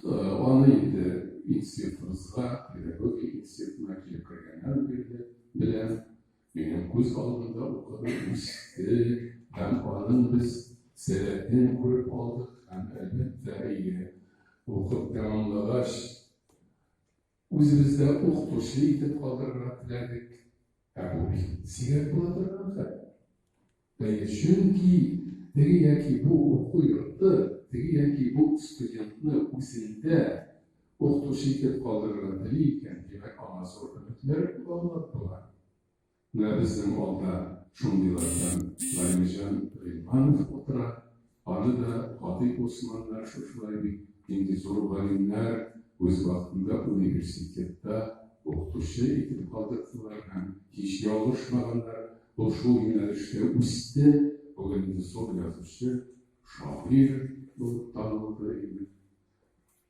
Аны инде институтыбызга, педагогия институтына килеп кергәннән бирле беләм. Минем күз алдында укыды, үсте һәм аның без сәләтен күреп алдык һәм, әлбәттә, әйе, укып тәмамлагач, үзебездә укытучы итеп калдырырга теләдек. Ә бу бик сирәк була торган хәл. Әйе, чөнки теге яки бу уку йорты теге яки бу студентны үзендә укытучы итеп калдырырга тели икән, димәк, аңа зур өметләр баглап була. Менә безнең алда шундыйлардан Галимҗан Гыйльманов утыра. Аны да Хатыйп Усманнар шушылай бик нинди зур галимнәр үз вакытында университетта укытучы итеп калдырдылар һәм һич ялгышмаганнар, ул шул юнәлештә үсте, бүген инде зур язучы, шагыйрь булып танылды инде.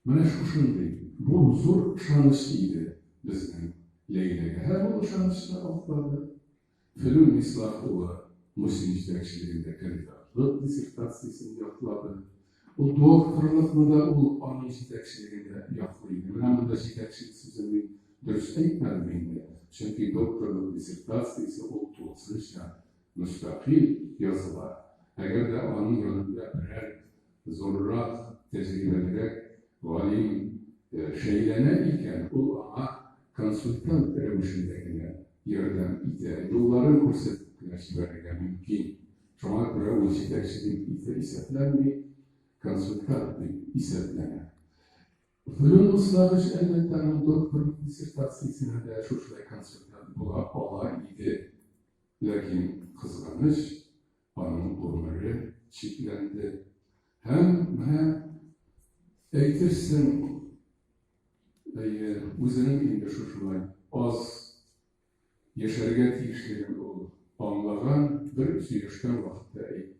Менә шушындый, бу зур ышаныч иде безнең Ләйләгә һәм ул ышанычны аклады. Флүн Мислах улы Мусин җитәкчелегендә кандидатлык диссертациясен яклады. Ул докторлыкны да ул аның җитәкчелегендә яклый иде. Менә монда җитәкчелек сүзен мин дөрес әйтмәдем инде, чөнки докторлык диссертациясе ул тулысынча мөстәкыйль языла. Әгәр дә аның янында берәр зуррак, тәҗрибәлерәк галим шәйләнә икән, ул аңа консультант рәвешендә генә ярдәм итә, юлларын күрсәтеп кенә җибәрергә мөмкин. Шуңа күрә ул җитәкче дип исәпләнми, консультант дип исәпләнә. Флүн Муслагыч, әлбәттә, аның докторлык диссертациясенә дә шушылай консультант була ала иде. Ләкин, кызганыч, аның гомере чикләнде. Һәм менә, әйтерсең, әйе, үзенең инде шушылай аз яшәргә тиешлеген ул аңлаган, бер сөйләшкән вакытта әйтте.